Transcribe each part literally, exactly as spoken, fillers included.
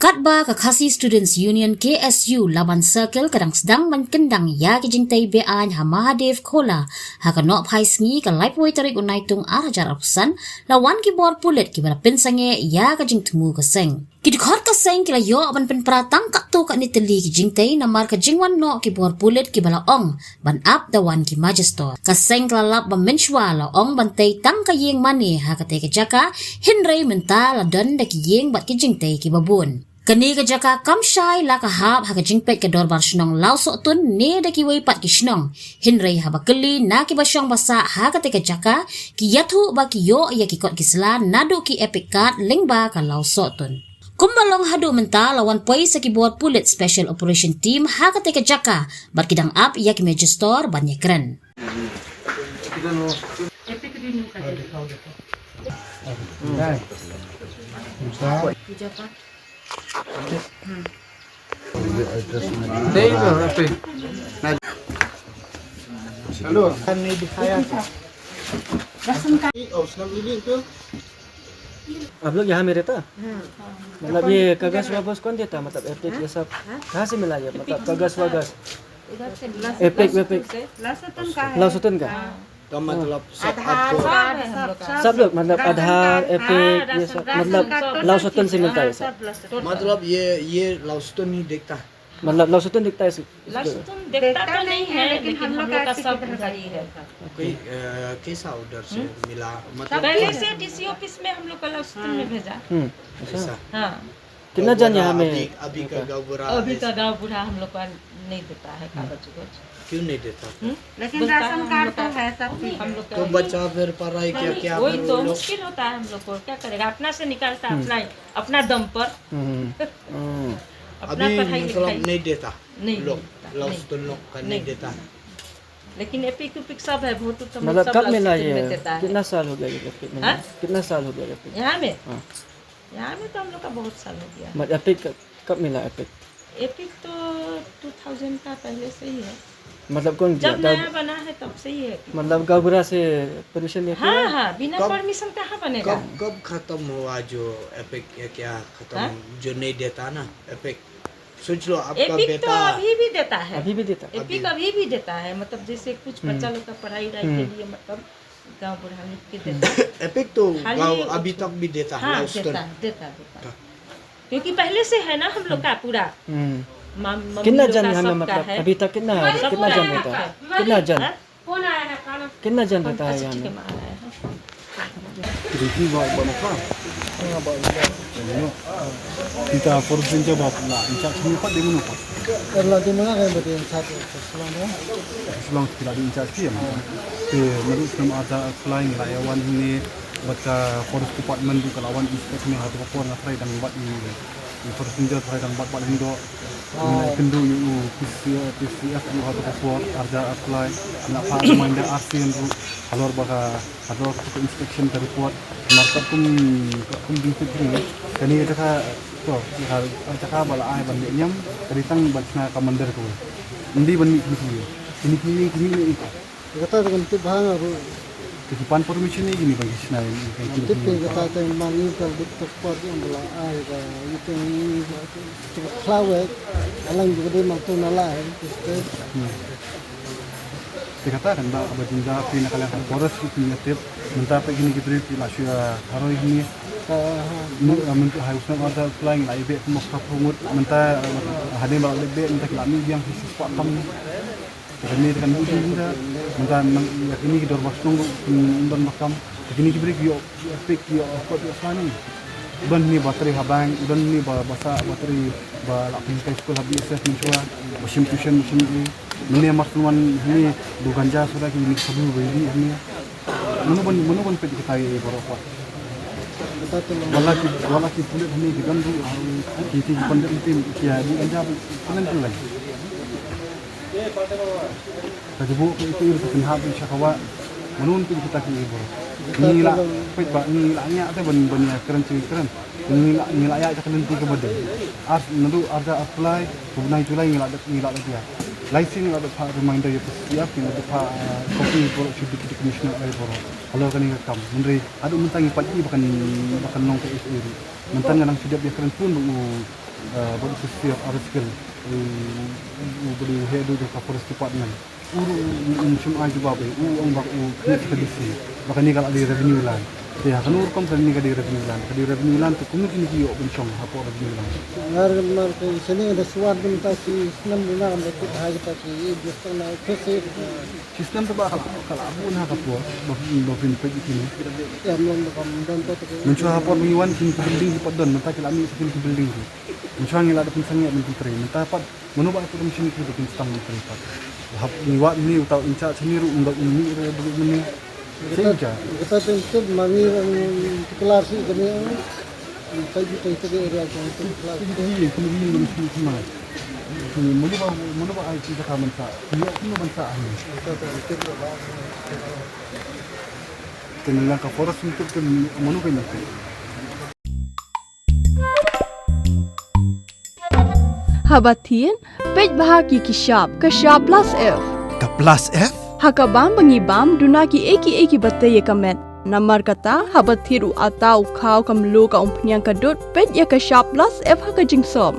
Katba ka Khasi Students Union, K S U, Laban Circle ka dang sdang ban kyndang ïa ki jingtei be-aiñ ha Mahadev Khola ha ka nohphai sngi ka laiphew tarik u Naitung ar hajar arphew san, la wan ki bor pulit kiba la pynsangeh ïa ka jingthmu ka seng. Ki dkhot ka seng ki la ïoh ban pynpra tang katto katne tylli ki jingtei namar ka jingwan noh ki bor pulit kiba la ong ban ap da wan ki magistrate. Ka seng ka la lap ba mynshuwa la ong ban tei tang ka ïing mane ha katei ka jaka, hynrei mynta la don da ki ïing bad ki jingtei kiba bun. Kane ka jaka kam shai la ka hap ha ka jingpeit ka dorbar shnong Lawsohtun ne da kiwei pat ki shnong. Hynrei haba kylli na kiba shong ba sah ha katei ka jaka, ki ïathuh ba ki ïoh ïa ki kot ki sla naduh ki EPIC card lyngba ka Lawsohtun. Kumba long haduh mynta la wan poi sa ki bor pulit Special Operation Team ha katei ka jaka bad ki dang ap ïa ki magistrate ban ïakren. नहीं, नहीं दिखाया था। आप लोग यहाँ में रहता? मतलब ये कागज वागज कौन देता? मतलब एपिक ये सब कहाँ से मिला ये? मतलब कागज वागज? एपिक वेपिक? लासोतन का है। लासोतन का? तो मतलब सब आधार आपको कार्ड, सब, सब, सब लोग, मतलब सब आधार, कार्ड, एपिक, ये सब, मतलब लाउसोतन से मिलता है सब। मतलब ये, ये लाउसोतन ही देखता है। मतलब लाउसोतन दिखता है इस-, इसको? लाउसोतन देखता तो नहीं है, लेकिन हम लोग का सब उधर ही है। कोई, अ, कैसा ऑर्डर से मिला? मतलब पहले से डीसी ऑफिस में हम लोग का लाउसोतन में भेजा। हम्म, अच्छा। ऐसा। हाँ। कितना जन यहाँ में अभी, अभी का गाँव बूढ़ा अभी का गाँव बूढ़ा हम लोग का नहीं देता है कागज उगज। क्यों नहीं देता? हम्म? लेकिन राशन कार्ड तो है सब चीज। हम लोग का तो बच्चा फिर पढ़ाई क्या, क्या वही तो मुश्किल होता है हम लोग को, क्या करेगा? अपना से निकालता है, अपना, अपना दम पर। हम्म। अपना अभी पढ़ाई मतलब लिखाई नहीं देता? नहीं, लोग, नहीं देता, लाउसोतन लोग का नहीं देता। लेकिन एपिक उपिक सब है, वोट उट हम लोग मतलब सब कब मिला ये? कितना साल हो गया ये एपिक मिला? हाँ? कितना साल हो गया एपिक? यहाँ में? हाँ। यहाँ में तो हम लोग का बहुत साल हो गया। मतलब एपिक क-, कब मिला एपिक? एपिक तो टू थाउजेंड का पहले से ही है। मतलब कौन दिया? जब नया बना है तब से ही है एपिक। मतलब गाँव बूढ़ा से परमिशन लेके? हाँ, हाँ, बिना परमिशन कहाँ बनेगा? कब, कब खत्म हुआ जो एपिक, या क्या खत्म, हाँ? जो नहीं देता ना एपिक? सोच लो, आपका एपिक तो बेटा अभी भी देता है। अभी भी देता है? एपिक अभी भी देता है, मतलब जैसे कुछ बच्चा लोग का पढ़ाई वढ़ाई के लिए, मतलब गाँव बूढ़ा लिख के देता है। एपिक तो खाली गाँव अभी तक भी देता है, हाँ, लाउसोतन। देता है, देता है, देता है। हाँ। क्योंकि पहले से है ना हम लोग का पूरा। हम्म। मम-, मम्मी कितना लोग जन का यहाँ में, सबका मतलब, है। अभी तक कितना, हमारे कितना पूरा जन यहाँ रहता है? का। कितना जन? हाँ? कितना जन रहता है यहाँ में? देखी बात बनो का? Kita forest ranger ba la in charge ni pat de mano pat. Erla de mana kan bade in charge. Shillong kita di in charge ya. Te madu snem ada flying la ya wan ni bad ka forest department du ka la wan inspect ni ha tu ka por nga trai dang bad ni. Forest ranger trai dang bad bad hindo. Ni na kyndu ni u P C, P C F ni ha tu ka por arja apply. Na pa reminder arsien du halor ba ka Hadok ka inspection ka report, mar katkum, katkum jingtip jingeh, kane ka jaka, to, ka jaka ba la ai ban leh niam, ka dei tang ban shna ka mandir kawei. Ym dei ban mih kine kine, kine kine, kine kine. Kata ka ban tip bha nga ruh. Te ki pan permission ïa kine ban ki shna ïa kine. Tip kata ka ban ïa ka bit ka spot ïa ba la ai ka ïa ka ïa ka khlaw eh. Alang ju ka dei mar tu na la eh. Te kata kan ba, ba jingjia phi na ka liang ka forest ki phi ïa tip, mynta peit kine ki briew ki la shu ïa haroi hangne. Mynta ha u snem arhajar arphew lai ngi la ïa beh kumba khatphew ngut, mynta hadien ba la leit beh mynta ki la mih biang shi spah tam. Te kane te kan mih biang mynta, mynta nang ïa kine ki dorbar shnong ruh kin don ba kam. Te kine ki briew ki ïoh Pik ïoh kot ïoh sani. Don ni ba trei ha bank, don ni ba, ba sah ba trei ba la pynhikai skul ha B S F mynshuwa, ba shim tuition, ba shim ïa. Mynne mar shu wan hangne du ganja soda ki ni kadu ba ïa hangne. Mano ban, mano ban peit kita ïa baroh kwah. Wala ki, wala ki pulit hangne ki don ruh, ki, ki, ki pandit hangne ki ïa di ganja ba pynleng pynleng. Ka jubuk ka itu ir ka pynhap in sha ka wah. Mano ntu kita ki ibu. Ngi la peit ba ngi la ngiah te ban ban ïa kren chi kren. Ngi la ngi la ïa ka lynti ka badei. Ar naduh arja apply, ka bnai July ngi la dep ngi la dep ïa. Lai sien ngi la dep phah reminder ïa P C F, ngi la dep phah, eh, copy ïa baroh sha Deputy Commissioner ïa baroh. Halor kane ka kam. Hynrei haduh mynta ngi pat i ba kan ba kan long ka S A ruh. Mynta nga nang shu dep ïa kren phone ba u Bad u Sir Araskil, u bad u head u ka Forest Department, u ruh um shym ai jubab ei. U ong ba u khmih ka D C ba kane ka la dei revenue land. Te ha kano rukom kane ka dei revenue land? Ka dei revenue land te kumno kine ki ïoh ban shong hapoh revenue land? Ngar mar ka sene da suat bin ta ki snam duna kam da kut ha kita ki biastong na kese. Ki snam te ba ka la, ka la bun ha ka por ba, ba phin peit ïa kine. Ïa mlong ba kam don to te. Mynshuwa ha por ba ngi wan kine ki building ki pat don, mynta ki la mih sa kine ki building ki. Mynshuwa ngi la da pynsangeh ban pyntrei, mynta pat mano ba ai permission ki ba kin sdang ban trei pat? Hap ngi wad mynne, uta in charge hangne ruh um da um mih ruh da um mynne. Shisha. Kita tengkit mami, um, tiklar si kami, um, tai ju tai tege area jong tiklar. Kini kini kini kini kini kini. Kini mano ba, mano ba ai ki jaka ban sah? Kini kini ban sah ni. Kita tengkit ba. Kini lang ka forest untuk kini mano kini. Haba thied, peit bha ïa ki shap, ka shap plus F. Ka plus F? Ha ka bam ba ngi bam, duna kiei kiei kiba tei ïa ka met. Namar kata, haba thied u atta, u khaw, ka mluh, ka umphniang, ka dud, peit ïa ka shap plus F ha ka jingsop.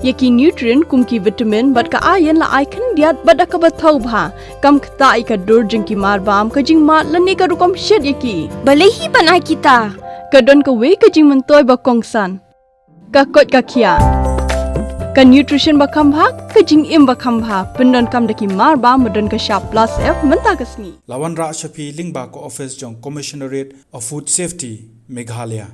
Ïa ki nutrient kum ki vitamin bad ka iron la ai khyndiat bad da kaba thaw bha. Kam ktah ïa ka dur jong ki mar bam, ka jingmad lane ka rukom shet ïa ki. Balei hi ban ai kita? Ka don kawei ka jingmyntoi ba kongsan. Ka koit ka khiah. Ka nutrition ba kham bha, ka jingim ba kham bha. Pyndonkam da ki mar bam ba don ka shap plus F mynta ka sngi. La wanrah sha phi lyngba ka office jong Commissionerate of Food Safety, Meghalaya.